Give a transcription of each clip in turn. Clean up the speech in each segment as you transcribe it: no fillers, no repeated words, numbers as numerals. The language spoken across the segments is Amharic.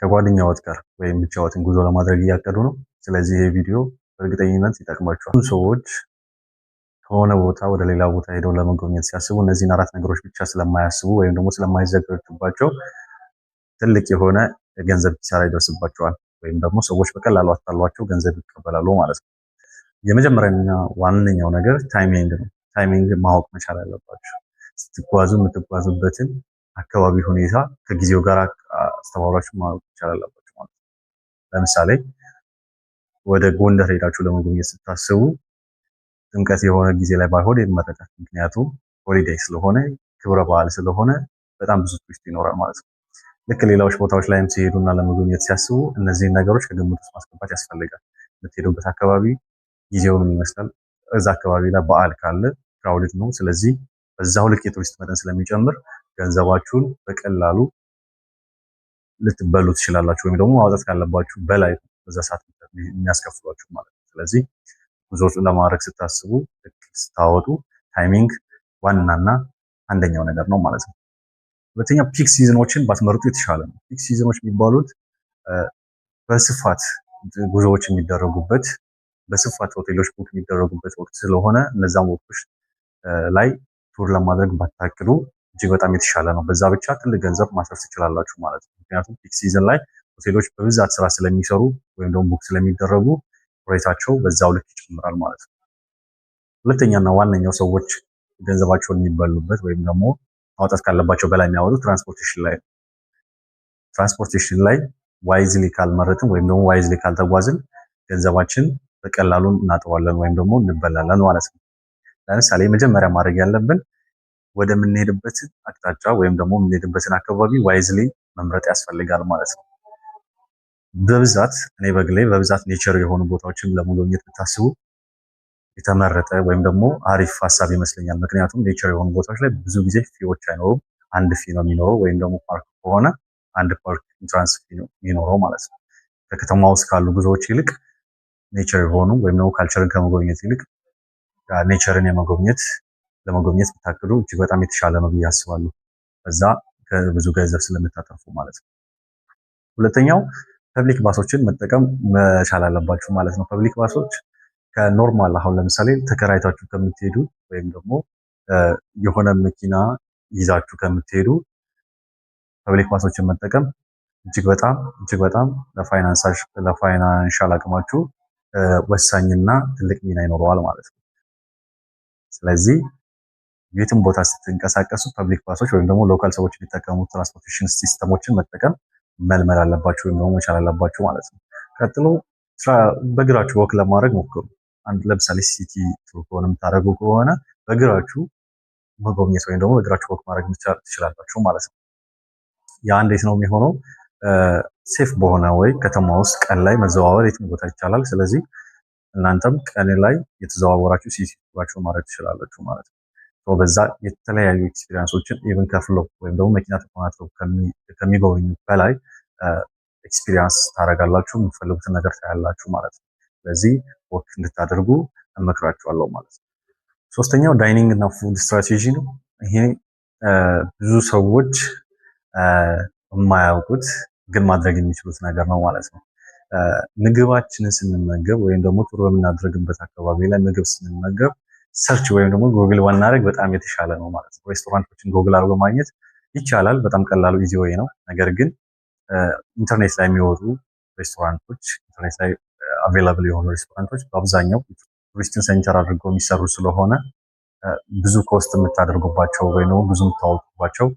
ከጓደኛዎት ጋር ወይም ብቻዎትን ጉዞ ለማድረግ እያቀዱ ነው። ስለዚህ ይሄ ቪዲዮ በእርግጠኝነት ይጠቅማቸዋል። ብዙ ሰዎች ከሆነ ቦታ ወደ ሌላ ቦታ ሄደው ለመጎብኘት ሲያስቡ እነዚህን አራት ነገሮች ብቻ ስለማያስቡ ወይም ደግሞ ስለማይዘጋጁባቸው ትልቅ የሆነ የገንዘብ ኪሳራ ይደርስባቸዋል። ወይም ደግሞ ሰዎች በቀላሉ አታሏቸው ገንዘብ ይቀበላሉ ማለት ነው። የመጀመሪያና ዋነኛው ነገር timing ነው። Timing ማወቅ መቻል አለባችሁ። ስትጓዙ የምትጓዙበትን አካባቢ ሁኔታ ከጊዜው ጋር አስተባብራችሁ ማወቅ መቻል አለባችሁ ማለት ነው። ለምሳሌ ወደ ጎንደር ሄዳችሁ ለመጎብኘት ስታስቡ ጥምቀት የሆነ ጊዜ ላይ ባይሆን ይመረጣል። ምክንያቱም holiday ስለሆነ፣ ክብረ በዓል ስለሆነ በጣም ብዙ ቱሪስት ይኖራል ማለት ነው። ልክ ሌላዎች ቦታዎች ላይም ሲሄዱና ለመጎብኘት ሲያስቡ እነዚህን ነገሮች ከግምት ውስጥ ማስገባት ያስፈልጋል። የምትሄዱበት አካባቢ ጊዜው ምን ይመስላል? እዛ አካባቢ ላይ በዓል ካለ crowded ነው። ስለዚህ በዛው ልክ የቱሪስት መጠን ስለሚጨምር ገንዘባችሁን በቀላሉ ልትበሉ ትችላላችሁ፣ ወይም ደግሞ ማውጣት ካለባችሁ በላይ በዛ ሰዓት የሚያስከፍሏችሁ ማለት ነው። ስለዚህ ጉዞ ለማድረግ ስታስቡ፣ እቅድ ስታወጡ timing ዋናና አንደኛው ነገር ነው ማለት ነው። ሁለተኛ peak season ኦችን ባትመርጡ የተሻለ ነው። Peak season ኦች የሚባሉት በስፋት ጉዞዎች የሚደረጉበት፣ በስፋት ሆቴሎች book የሚደረጉበት ወቅት ስለሆነ እነዛም ወቅቶች ላይ tour ለማድረግ ባታቅዱ እጅግ በጣም የተሻለ ነው። በዛ ብቻ ትልቅ ገንዘብ ማትረፍ ትችላላችሁ ማለት ነው። ምክንያቱም peak season ላይ ሆቴሎች በብዛት ስራ ስለሚሰሩ ወይም ደግሞ book ስለሚደረጉ rate ኣቸው በዛው ልክ ይጨምራል ማለት ነው። ሁለተኛና ዋነኛው ሰዎች ገንዘባቸውን የሚበሉበት ወይም ደግሞ ማውጣት ካለባቸው በላይ የሚያወጡት transportation ላይ ነው። Transportation ላይ wisely ካልመረጥን ወይም ደግሞ wisely ካልተጓዝን ገንዘባችን በቀላሉ እናጠዋለን ወይም ደግሞ እንበላለን ማለት ነው። ለምሳሌ መጀመሪያ ማድረግ ያለብን ወደምንሄድበት አቅጣጫ ወይም ደግሞ የምንሄድበትን አካባቢ wisely መምረጥ ያስፈልጋል ማለት ነው። በብዛት እኔ በግሌ በብዛት nature የሆኑ ቦታዎችን ለመጎብኘት ብታስቡ የተመረጠ ወይም ደግሞ አሪፍ ሀሳብ ይመስለኛል። ምክንያቱም nature የሆኑ ቦታዎች ላይ ብዙ ጊዜ fee ዎች አይኖሩም። አንድ fee ነው የሚኖረው፣ ወይም ደግሞ ፓርክ ከሆነ አንድ ፓርክ entrance fee ነው የሚኖረው ማለት ነው። ከከተማ ውስጥ ካሉ ጉዞዎች ይልቅ nature የሆኑ ወይም ደግሞ culture ን ከመጎብኘት ይልቅ nature ን ለመጎብኘት ብታቅዱ እጅግ በጣም የተሻለ ነው ብዬ አስባለሁ። በዛ ብዙ ገንዘብ ስለምታተርፉ ማለት ነው። ሁለተኛው public bus ኦችን መጠቀም መቻል አለባችሁ ማለት ነው። Public bus ኦች ከ normal አሁን ለምሳሌ ተከራይታችሁ ከምትሄዱ ወይም ደግሞ የሆነ መኪና ይዛችሁ ከምትሄዱ public bus ኦችን መጠቀም እጅግ በጣም እጅግ በጣም ለ financial አቅማችሁ ወሳኝና ትልቅ ሚና ይኖረዋል ማለት ነው። ስለዚህ የትም ቦታ ስትንቀሳቀሱ public bus ኦች ወይም ደግሞ local ሰዎች የሚጠቀሙት transportation system ኦችን መጠቀም መልመድ አለባችሁ ወይም ደግሞ መቻል አለባችሁ ማለት ነው። ቀጥሎ በእግራችሁ walk ለማድረግ ሞክሩ። አንድ ለምሳሌ city tour ከሆነ የምታደርጉ ከሆነ በእግራችሁ መጎብኘት ወይም ደግሞ በእግራችሁ walk ማድረግ ትችላላችሁ ማለት ነው። ያ እንዴት ነው የሚሆነው? Safe በሆነ ወይ ከተማ ውስጥ ቀን ላይ መዘዋወር የትም ቦታ ይቻላል። ስለዚህ እናንተም ቀን ላይ የተዘዋወራችሁ city tour ኣችሁን ማድረግ ትችላላችሁ ማለት ነው። በዛ የተለያዩ experience ኦችን even ከፍለው ወይም ደግሞ መኪና ተኮናትረው ከሚጎበኙ በላይ experience ታደርጋላችሁ፣ የምትፈልጉትን ነገር ታያላችሁ ማለት ነው። ስለዚህ walk እንድታደርጉ እመክራችኋለሁ ማለት ነው። ሶስተኛው dining እና food strategy ነው። ይሄ ብዙ ሰዎች የማያውቁት ግን ማድረግ የሚችሉት ነገር ነው ማለት ነው። ምግባችንን ስንመገብ ወይም ደግሞ tour በምናደርግበት አካባቢ ላይ ምግብ ስንመገብ search ወይም ደግሞ ጉግል ባናደርግ በጣም የተሻለ ነው ማለት ነው። ሬስቶራንቶችን ጉግል አድርጎ ማግኘት ይቻላል፣ በጣም ቀላሉ easy way ነው። ነገር ግን ኢንተርኔት ላይ የሚወጡ ሬስቶራንቶች፣ ኢንተርኔት ላይ available የሆኑ ሬስቶራንቶች በአብዛኛው ቱሪስትን center አድርገው የሚሰሩ ስለሆነ ብዙ cost የምታደርጉባቸው ወይም ደግሞ ብዙ የምታወጡባቸው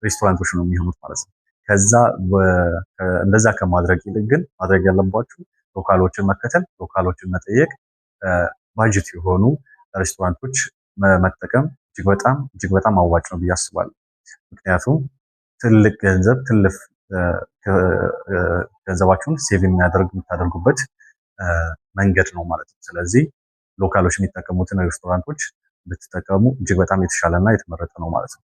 ሬስቶራንቶች ነው የሚሆኑት ማለት ነው። ከዛ እንደዛ ከማድረግ ይልቅ ግን ማድረግ ያለባችሁ local ኦችን መከተል፣ local ኦችን መጠየቅ፣ ባጀት የሆኑ ሬስቶራንቶች መጠቀም እጅግ በጣም እጅግ በጣም አዋጭ ነው ብዬ አስባለሁ። ምክንያቱም ትልቅ ገንዘብ ትልፍ ገንዘባችሁን save የሚያደርግ የምታደርጉበት መንገድ ነው ማለት ነው። ስለዚህ local ኦች የሚጠቀሙትን ሬስቶራንቶች ብትጠቀሙ እጅግ በጣም የተሻለ እና የተመረጠ ነው ማለት ነው።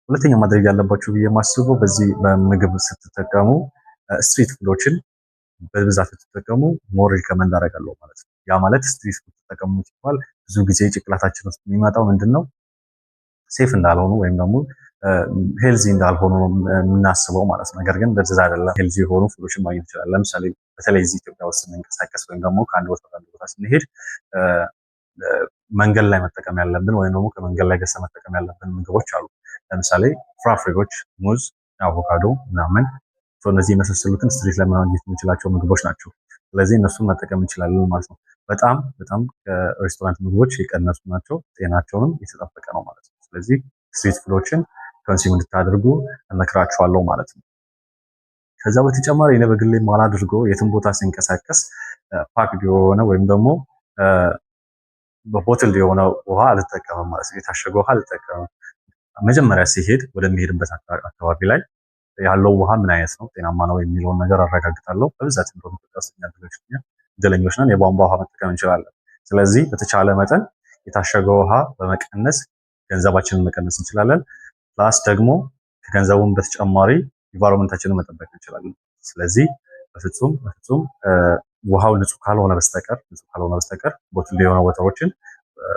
ሁለተኛ ማድረግ ያለባችሁ ብዬ የማስበው በዚህ በምግብ ስትጠቀሙ street food ኦችን በብዛት ብትጠቀሙ more recommend አደርጋለሁ ማለት ነው። ያ ማለት street food ተጠቀሙ ሲባል ብዙ ጊዜ ጭንቅላታችን ውስጥ የሚመጣው ምንድን ነው? Safe እንዳልሆኑ ወይም ደግሞ healthy እንዳልሆኑ ነው የምናስበው ማለት ነው። ነገር ግን እንደዛ አይደለም። Healthy የሆኑ food ኦችን ማግኘት ይችላል። ለምሳሌ በተለይ እዚህ ኢትዮጵያ ውስጥ ስንንቀሳቀስ ወይም ደግሞ ከአንድ ቦታ ወደ አንድ ቦታ ስንሄድ መንገድ ላይ መጠቀም ያለብን ወይም ደግሞ ከመንገድ ላይ ገዝተን መጠቀም ያለብን ምግቦች አሉ። ለምሳሌ ፍራፍሬዎች፣ ሙዝ፣ አቮካዶ ምናምን፣ እነዚህ የመሳሰሉትን street ላይ ማግኘት የምንችላቸው ምግቦች ናቸው። ስለዚህ እነሱን መጠቀም እንችላለን ማለት ነው። በጣም በጣም ከሬስቶራንት ምግቦች የቀነሱ ናቸው። ጤናቸውንም የተጠበቀ ነው ማለት ነው። ስለዚህ street food ኦችን consume እንድታደርጉ እመክራችኋለሁ ማለት ነው። ከዛ በተጨማሪ እኔ በግሌ ማላድርገው የትም ቦታ ሲንቀሳቀስ packed የሆነ ወይም ደግሞ በ bottle የሆነ ውሃ አልጠቀምም ማለት ነው። የታሸገ ውሃ አልጠቀምም። መጀመሪያ ሲሄድ ወደሚሄድበት አካባቢ ላይ ያለው ውሃ ምን አይነት ነው፣ ጤናማ ነው የሚለውን ነገር አረጋግጣለሁ። በብዛት እንደውም ኢትዮጵያ ውስጥ እኛ እድለኞች ነን፣ የቧንቧ ውሃ መጠቀም እንችላለን። ስለዚህ በተቻለ መጠን የታሸገ ውሃ በመቀነስ ገንዘባችንን መቀነስ እንችላለን። Plus ደግሞ ከገንዘቡን በተጨማሪ environment ኣችንን መጠበቅ እንችላለን። ስለዚህ በፍጹም በፍጹም ውሃው ንጹህ ካልሆነ በስተቀር bottle የሆነ water ኦችን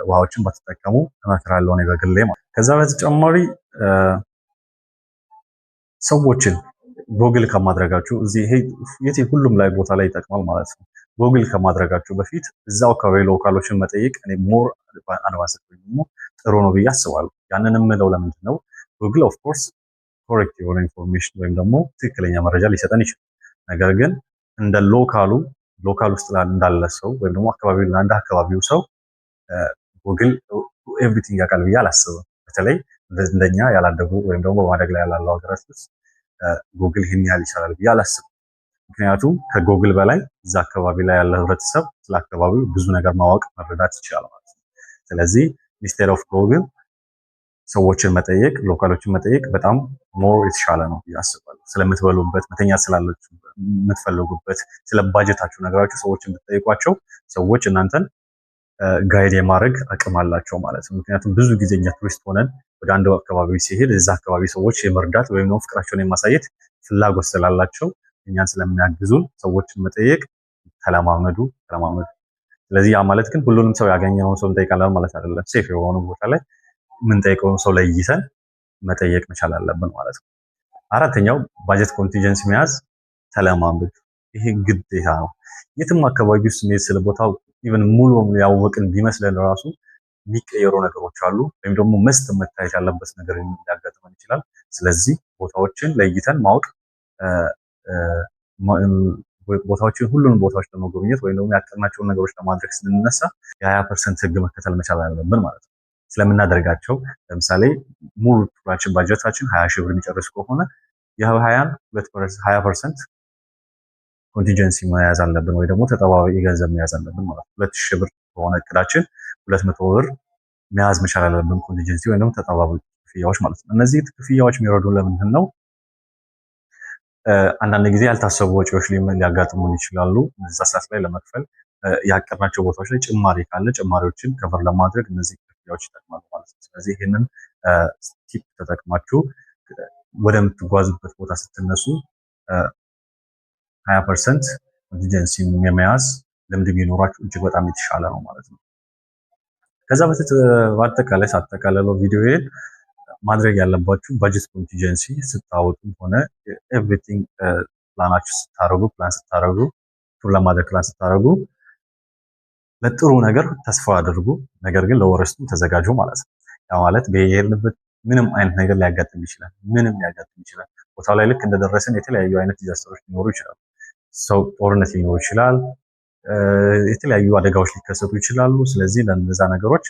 ውሃዎችን ባትጠቀሙ እመክራለሁ እኔ በግሌ ማለት። ከዛ በተጨማሪ ሰዎችን ጎግል ከማድረጋችሁ፣ እዚህ ይሄ የት ሁሉም ላይ ቦታ ላይ ይጠቅማል ማለት ነው። ጎግል ከማድረጋችሁ በፊት እዛው አካባቢ local ኦችን መጠየቅ እኔ more advanced ወይም ደግሞ ጥሩ ነው ብዬ አስባለሁ። ያንን የምለው ለምንድን ነው? Google of course correct የሆነ information ወይም ደግሞ ትክክለኛ መረጃ ሊሰጠን ይችላል። ነገር ግን እንደ local ኡ local ውስጥ እንዳለ ሰው ወይም ደግሞ አካባቢው እንደ አካባቢው ሰው Google everything ያውቃል ብዬ አላስብም። በተለይ እንደኛ ያላደጉ ወይም ደግሞ በማደግ ላይ ያላሉ ሀገራት ውስጥ ጉግል ይህን ያህል ይሰራል ብዬ አላስብም። ምክንያቱም ከጉግል በላይ እዛ አካባቢ ላይ ያለ ህብረተሰብ ስለ አካባቢው ብዙ ነገር ማወቅ መረዳት ይችላል ማለት ነው። ስለዚህ instead of Google ሰዎችን መጠየቅ፣ local ኦችን መጠየቅ በጣም more የተሻለ ነው ብዬ አስባለሁ። ስለምትበሉበት፣ መተኛት ስላላችሁ የምትፈልጉበት፣ ስለ ባጀታችሁ ነገራችሁ ሰዎችን ብትጠይቋቸው ሰዎች እናንተን guide የማድረግ አቅም አላቸው ማለት ነው። ምክንያቱም ብዙ ጊዜ እኛ ቱሪስት ሆነን ወደ አንድ አካባቢ ሲሄድ እዛ አካባቢ ሰዎች የመርዳት ወይም ደግሞ ፍቅራቸውን የማሳየት ፍላጎት ስላላቸው እኛን ስለሚያግዙን ሰዎችን መጠየቅ ተለማመዱ፣ ተለማመዱ። ስለዚህ ያ ማለት ግን ሁሉንም ሰው ያገኘነውን ሰው እንጠይቃለን ማለት አይደለም። Safe የሆኑ ቦታ ላይ የምንጠይቀውን ሰው ለይተን መጠየቅ መቻል አለብን ማለት ነው። አራተኛው budget contingency መያዝ ተለማመዱ። ይሄ ግዴታ ነው። የትም አካባቢ ውስጥ ስንሄድ ስለ ቦታው even ሙሉ በሙሉ ያወቅን ቢመስለን ራሱ የሚቀየሩ ነገሮች አሉ፣ ወይም ደግሞ must መታየት ያለበት ነገር ሊያጋጥመን ይችላል። ስለዚህ ቦታዎችን ለይተን ማወቅ፣ ቦታዎችን ሁሉንም ቦታዎች ለመጎብኘት ወይም ደግሞ ያቀድናቸውን ነገሮች ለማድረግ ስንነሳ የ20% ህግ መከተል መቻል አለብን ማለት ነው። ስለምናደርጋቸው ለምሳሌ ሙሉ tour ኣችን ባጀታችን 20,000 ብር የሚጨርስ ከሆነ የሀያን 20% contingency መያዝ አለብን ወይ ደግሞ ተጠባባቂ ገንዘብ መያዝ አለብን ማለት ነው። 2,000 ብር ከሆነ እቅዳችን 200 ብር መያዝ መቻል አለብን contingency ወይም ደግሞ ተጠባባቂ ክፍያዎች ማለት ነው። እነዚህ ክፍያዎች የሚረዱን ለምንድን ነው? አንዳንድ ጊዜ ያልታሰቡ ወጪዎች ሊያጋጥሙን ይችላሉ። እዛ ሰዓት ላይ ለመክፈል ያቀድናቸው ቦታዎች ላይ ጭማሪ ካለ ጭማሪዎችን cover ለማድረግ እነዚህ ክፍያዎች ይጠቅማሉ ማለት ነው። ስለዚህ ይህንን tip ተጠቅማችሁ ወደምትጓዙበት ቦታ ስትነሱ 20% contingency የመያዝ ልምድ ቢኖራችሁ እጅግ በጣም የተሻለ ነው ማለት ነው። ከዛ በአጠቃላይ ሳጠቃለለው ቪዲዮዬን ማድረግ ያለባችሁ budget contingency ስታወጡም ሆነ everything plan ኣችሁ ስታደርጉ፣ ፕላን ስታደርጉ፣ tour ለማድረግ ፕላን ስታደርጉ ለጥሩ ነገር ተስፋ አድርጉ፣ ነገር ግን ለ worst ኡም ተዘጋጁ ማለት ነው። ያ ማለት በየሄድንበት ምንም አይነት ነገር ሊያጋጥም ይችላል። ምንም ሊያጋጥም ይችላል። ቦታው ላይ ልክ እንደደረስን የተለያዩ አይነት disaster ኦች ሊኖሩ ይችላሉ። ሰው ጦርነት ሊኖር ይችላል። የተለያዩ አደጋዎች ሊከሰቱ ይችላሉ። ስለዚህ ለእነዛ ነገሮች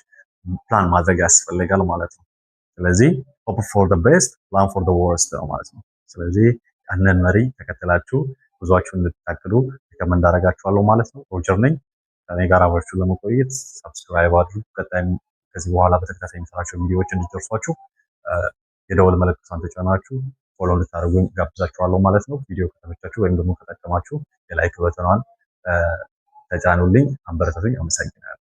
ፕላን ማድረግ ያስፈልጋል ማለት ነው። ስለዚህ hope for the best, plan for the worst ነው ማለት ነው። ስለዚህ ያንን መሪ ተከትላችሁ ጉዟችሁን እንድታቅዱ recommend አደርጋችኋለሁ ማለት ነው። ሮጀር ነኝ። ከእኔ ጋር አብራችሁ ለመቆየት subscribe አድርጉ። ቀጣይም ከዚህ በኋላ በተከታታይ የምሰራቸው ቪዲዮዎች እንዲደርሷችሁ የደወል ምልክቷን ተጫናችሁ follow እንድታደርጉኝ ጋብዛችኋለሁ ማለት ነው። ቪዲዮ ከተመቻችሁ ወይም ደግሞ ከጠቀማችሁ የ like button ኗን ተጫኑልኝ፣ አበረታቱኝ። አመሰግናለሁ።